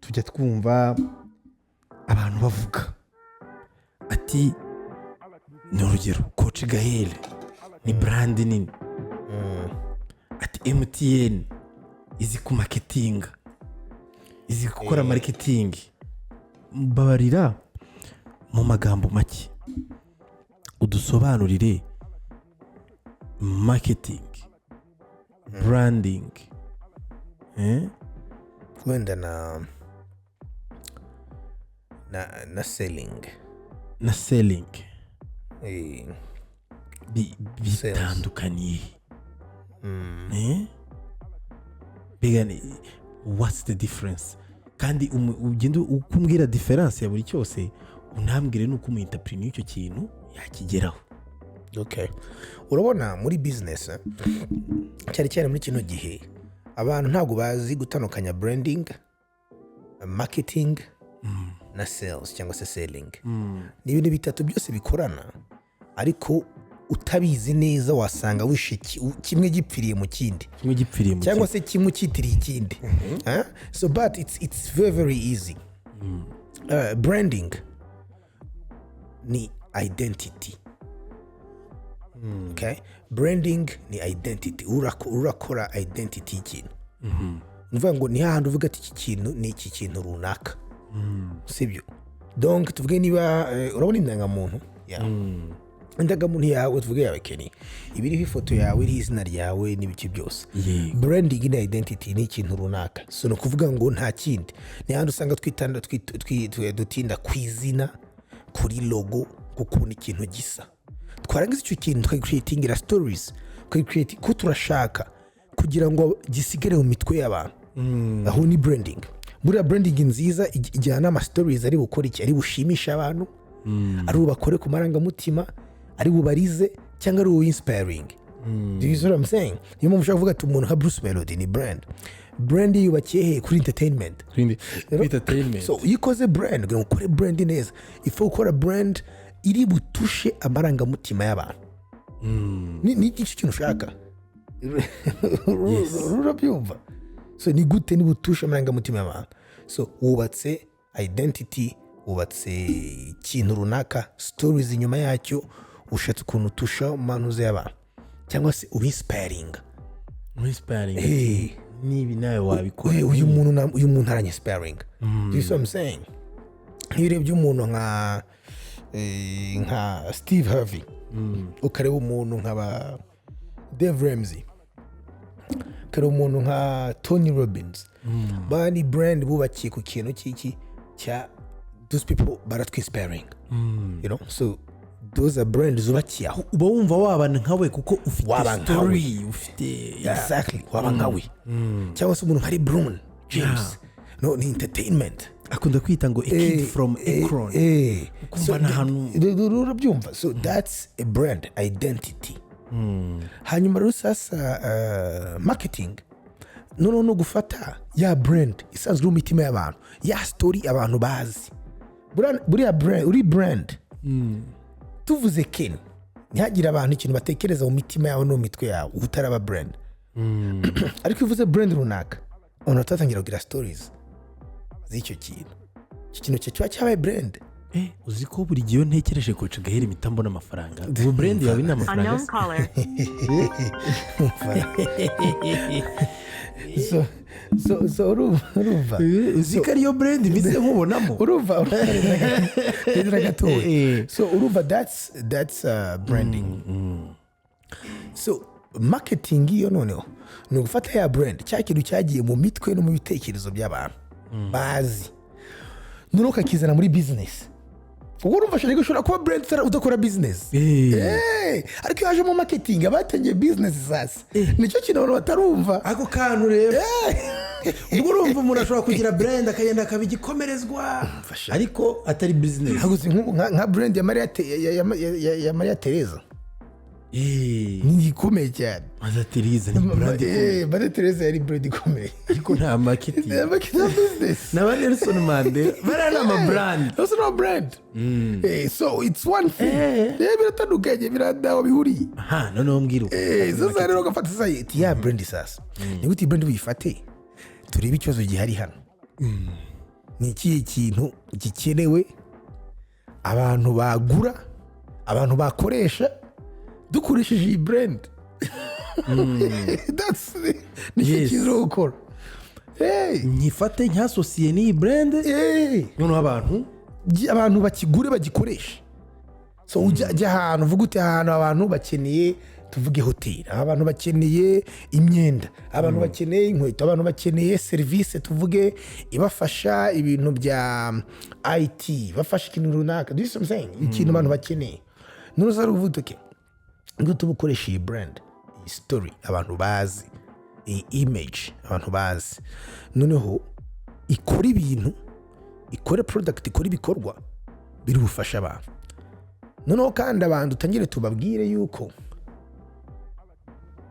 Tujya twumva abantu bavuga ati, ni urugero, Coach Gael ni brand nini, ati MTN izi ku marketing, izi gukora marketing. Mbabarira, mu magambo make udusobanurire marketing, branding, eh? Wenda na selling. Na selling. Sales. Bitandukaniye, eh? Mbega what's the difference? Kandi ugende uko umbwira difference ya buri cyose, unambwire nuko umu entrepreneur icyo kintu yakigeraho. Okay, urabona muri business, cyane cyane muri kino gihe, abantu ntabwo bazi gutandukanya branding, marketing na sales cyangwa se selling. Ni ibintu bitatu byose bikorana, ariko utabizi neza wasanga wishe kimwe gipfiriye mu kindi. Kimwe gipfiriye mu Cyangwa se kimwe ukitiriye ikindi. Eh? So but it's very very easy. Branding ni identity, okay? Branding ni identity. Urakora identity y'ikintu. Ni ukuvuga ngo ni hahandi uvuga ati iki kintu ni iki kintu runaka, sibyo? Donc tuvuge niba urabona indangamuntu yawe, indangamuntu yawe, tuvuge yawe Kenny, iba iriho ifoto yawe, iriho izina ryawe n'ibiki byose. Branding ni identity, ni ikintu runaka. So ni ukuvuga ngo nta kindi, ni hahandi usanga twitanda dutinda ku izina, kuri logo, k'ukuntu ikintu gisa. Twarangiza icyo kintu tukagicreatingira stories, tukagicreating ko turashaka kugira ngo gisigare mu mitwe y'abantu. Aho ni branding. Buriya branding nziza ijyana n'ama stories ari bukore iki, ari bushimishe abantu, ari bubakore ku marangamutima, ari bubarize cyangwa ari inspiring. Do you see what I'm saying? Niyo mpamvu ushobora kuvuga ati umuntu nka Bruce Melody ni brand. Brand yubakiye he? Kuri entertainment. Kuri entertainment. So iyo ukoze brand, kugira ngo ukore brand neza, ifu gukora brand iri butushe amarangamutima y'abantu. Ni icyo kintu ushaka, urabyumva? So ni gute niba utushe amarangamutima y'abantu? So wubatse identity, wubatse ikintu runaka, stories inyuma yacyo, ushatse ukuntu utusha mu manuze y'abantu cyangwa se ubinspiringa. Inspiring. Nibi nawe wabikora. Uyu muntu aranyinspiring. Do you see what I'm saying? Nk'iyo urebye umuntu nka Steve Harvey, ukareba umuntu nka ba Dave Ramsey, ukareba umuntu nka Tony Robbins, ba ni brand bubakiye ku kintu cy'iki cya those people baratwinspiring. So those are brand zubakiye aho. Uba wumva wabana nkawe kuko ufite Waba nkawe. story ufite. Exactly, waba nkawe, cyangwa se umuntu nka LeBron James, no ni entertainment. Akunda kwita ngo a kid from Akron. Ukumva So, ni ahantu- urabyumva? So that's a brand identity. Hanyuma rero sasa marketing noneho no gufata ya brand isanzwe iri mu mitima y'abantu, ya story abantu bazi. Buriya brand, uri brand, tuvuze Ken, ntihagire abantu ikintu batekereza mu mitima yawe no mu mitwe yawe, uba utaraba brand. Ariko iyo uvuze brand runaka, abantu batatangira kugira stories z'icyo kintu, icyo kintu kiba cyabaye brand. Uzi ko buri gihe iyo ntekereje Coach Gael mpita mbona amafaranga? Ubu brand yawe ni amafaranga Unknown se? caller. So urumva Uzi ko ariyo brand mpise nkubonamo? Urumva, urumva gatoya. So urumva that's branding. So marketing iyo noneho ni ugufata ya brand, cya kintu cyagiye mu mitwe no mu bitekerezo by'abantu bazi, noneho ukakizana muri business. Ubwo urumva ushobora kuba brand udakora business. Ariko iyo hajemo marketing, abatangiye business. Sasa nicyo kintu abantu batarumva. Ako kantu rero, ubwo urumva umuntu ashobora kugira brand akagenda akaba igikomerezwa, ariko atari business. Ntabwo uzi nka brand ya Maria Teresa ni ikomeye cyane. Mother Teresa ni brand ikomeye. Maria Teresa yari brand ikomeye. Ariko nta marketing. Marketing, business. Na ba Nelson Mandela bariya ni amabrand. Those are not brand. So it's one thing. Biratandukanye, biradaho bihuriye. Aha noneho mbwira uko. Sasa rero ugafata sasa iti ya brand, sasa ni gute iyi brand uyifate, turebe ikibazo gihari hano. Ni ikihe kintu gikenewe, abantu bagura, abantu bakoresha dukoresheje iyi brand? That's nicyo kintu uri gukora. Hey, Nyifate nkasosiye n'iyi brand, hey. noneho abantu Abantu bakigure, bagikoreshe. So ujya ahantu uvuga uti: "Ahantu abantu bakeneye, tuvuge hoteli, abantu bakeneye imyenda, abantu bakeneye inkweto, abantu bakeneye serivisi, tuvuge ibafasha ibintu bya IT, bafasha ikintu runaka." Do you see what I'm saying? Ikintu abantu bakeneye, none uza uvuga uti: "Okay, ngo tuba ukoresha iyi brand, iyi story abantu bazi, iyi image abantu bazi, noneho ikora ibintu, ikore product, ikore ibikorwa biri bufashe abantu." Noneho kandi abantu utangire tubabwire yuko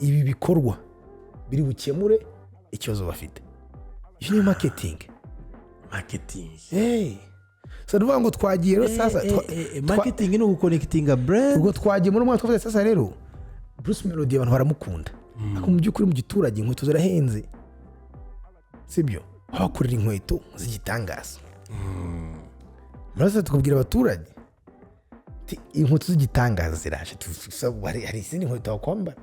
ibi bikorwa biri bukemure ikibazo bafite. Iyo ni marketing. Marketing. Hey. So ni ukuvuga ngo twagiye rero sasa Marketing ni uguconnectinga brand. Ubwo twagiye muri umwaka, twavuze: "Sasa rero Bruce Melody abantu baramukunda, ariko mu by'ukuri mu giturage inkweto zirahenze, sibyo? Wabakorera inkweto z'igitangaza." Muraza tukabwira abaturage ati: "Inkweto z'igitangaza ziraje." Hari izindi nkweto wakwambara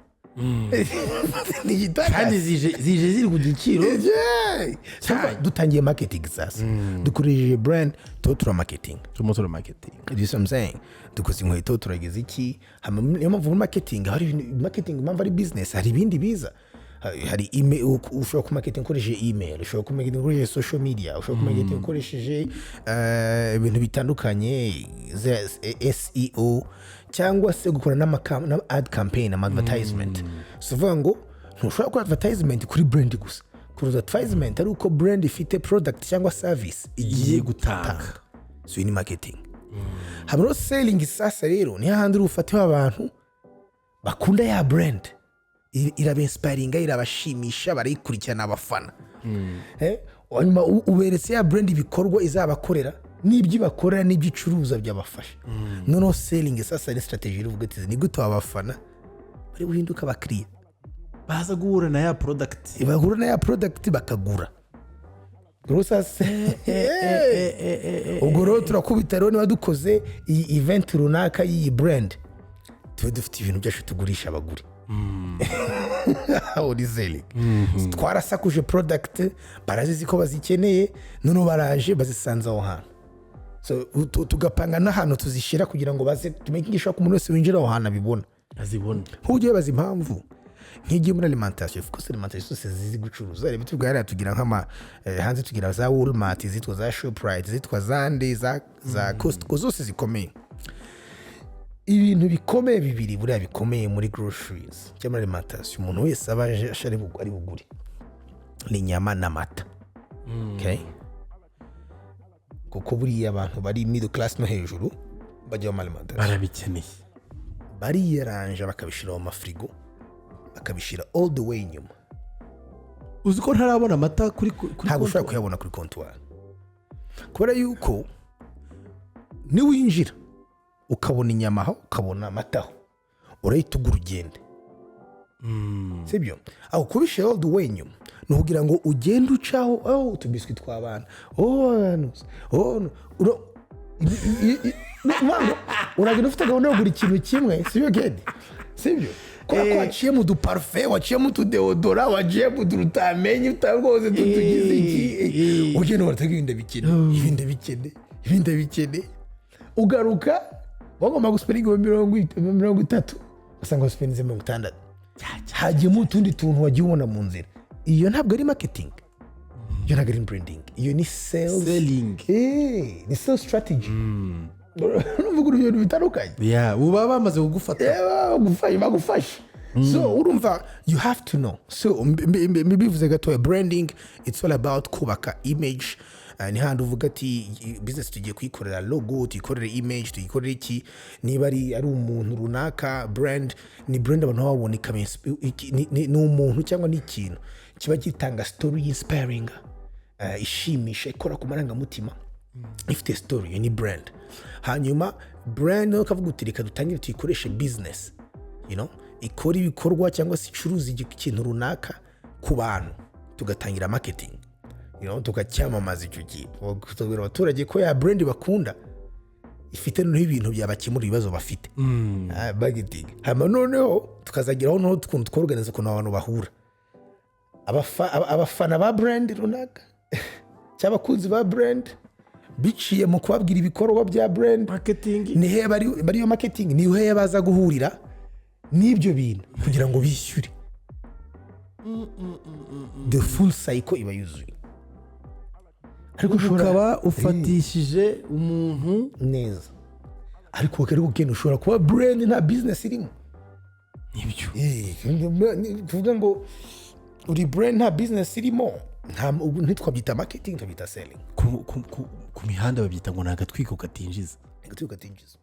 ni igitangaza. Kandi zije ziri ku giciro. Yeah. Sasa dutangiye marketing, sasa dukoresheje brand, tuba tura marketing. Turimo tura marketing. Do you see what I'm saying? Dukoze inkweto, turageza iki. Hama niyo mpamvu muri marketing hari marketing impamvu ari business, hari ibindi biza. Hari email, ushobora ku marketing ukoresheje email, ushobora ku marketing ukoresheje social media, ushobora ku marketing ukoresheje ibintu bitandukanye, SEO, cyangwa se gukora n'ama ad campaign, ama advertisement. So uvuga ngo ntushobora gukora advertisement kuri brand gusa. Kuri advertisement ari uko brand ifite product cyangwa service igiye igiye gutanga. So iyi ni marketing. Haba rero selling. Sasa rero ni hahandi uri bufateho abantu bakunda ya brand, irabinspiringa, irabashimisha, barayikurikirana, abafana. Hanyuma uberetse ya brand ibikorwa izabakorera n'ibyo ibakorera n'ibyo icuruza byabafasha. Noneho selling sasa ni strategy irivuga ati: "Ni gute abafana bari buhinduka abakiriya?" Baza guhura na ya product. Bahura na ya product bakagura. Rero sasa ubwo rero turakubita rero, niba dukoze iyi event runaka y'iyi brand, tube dufite ibintu byacu tugurisha abaguri. Aho ni selling. Twarasakuje product, barazizi ko bazikeneye, noneho baraje bazisanze aho hantu. So, tugapanga n'ahantu tuzishyira kugira ngo baze tumenye ko umuntu wese winjira aho hantu abibona. Azibona. Nk'ubu bazi impamvu nk'igiye muri alimentation, kuko alimentation zose zizi gucuruza. Reba tuvuga hariya tugira nk'ama hanze tugira za Walmart, zitwa za Shoprite, zitwa zande, za Costco, zose zikomeye. Ibintu bikomeye bibiri buriya bikomeye muri groceries cyangwa muri alimentation umuntu wese aba aje ari bugure ni inyama n'amata, okay? Kuko buriya abantu bari middle class no hejuru bajya mu alimentation. Barabikeneye. Bariyaranja bakabishyira mu mafirigo, bakabishyira all the way inyuma. Uzi ko ntarabona amata kuri Ntabwo ushobora kuyabona kuri comptoir, kubera yuko niwinjira ukabona inyama aho, ukabona amata aho, urahita ugura ugende, sibyo? Aho kubishyira all the way inyuma ni ukugira ngo ugende ucaho: "Oh, utubiswi tw'abana, oh, no, oh, no." Ni ukuvuga ngo uragenda ufite gahunda yo kugura ikintu kimwe, sibyo gedi? Sibyo? Kubera ko waciye mu duparufe, waciye mu tudeodorant, waciye mu tuntu utamenye rwose tugize iki, ugenda ubona ibindi bikene, ibindi bikene, ibindi bikene, ugaruka wagomba guspendinga 30,000, ugasanga waspendinze 60, hagiyemo utundi tuntu wagiye ubona mu nzira. Iyo ntabwo ari marketing, iyo ntabwo ari branding, iyo ni sales. Selling. Ni sales strategy. Urumva ibintu bitandukanye. Yeah, ubu baba bamaze kugufata. Yeah, bagufashe, bagufashe. So urumva you have to know. So mbivuze gatoya, branding, it's all about kubaka image. Ni handi uvuga ati: "Business tugiye kuyikorera logo, tuyikorere image, tuyikorere iki." Niba ari umuntu runaka, brand ni brand abantu babona ikaba ni umuntu cyangwa ni ikintu kiba gitanga story inspiring, ishimisha, ikora ku marangamutima, ifite story. Iyo ni brand. Hanyuma brand nayo ukavuga uti: "Reka dutangire tuyikoreshe business, ikora ibikorwa cyangwa se icuruza ikintu runaka ku bantu." Tugatangira marketing. Tukacyamamaza icyo kintu, tukabwira abaturage ko ya brand bakunda ifite noneho ibintu byabakemura ibibazo bafite. Marketing. Hanyuma noneho tukazageraho noneho ukuntu tworganiza ukuntu abantu bahura. Abafana ba brand runaka cyangwa abakunzi ba brand, biciye mu kubabwira ibikorwa bya brand. Marketing. Ni he bari? Iyo marketing ni he baza guhurira n'ibyo bintu kugira ngo bishyure? The full cycle iba yuzuye, ariko ushobora ukaba ufatishije umuntu. Neza, ariko ugenda ushobora kuba brand nta business irimo. Nibyo. Kuvuga ngo uri brand nta business irimo, nta ubu ntitwabyita marketing, twabyita selling. Ku mihanda babyita ngo ni agatwiko katinjiza. Agatwiko katinjiza.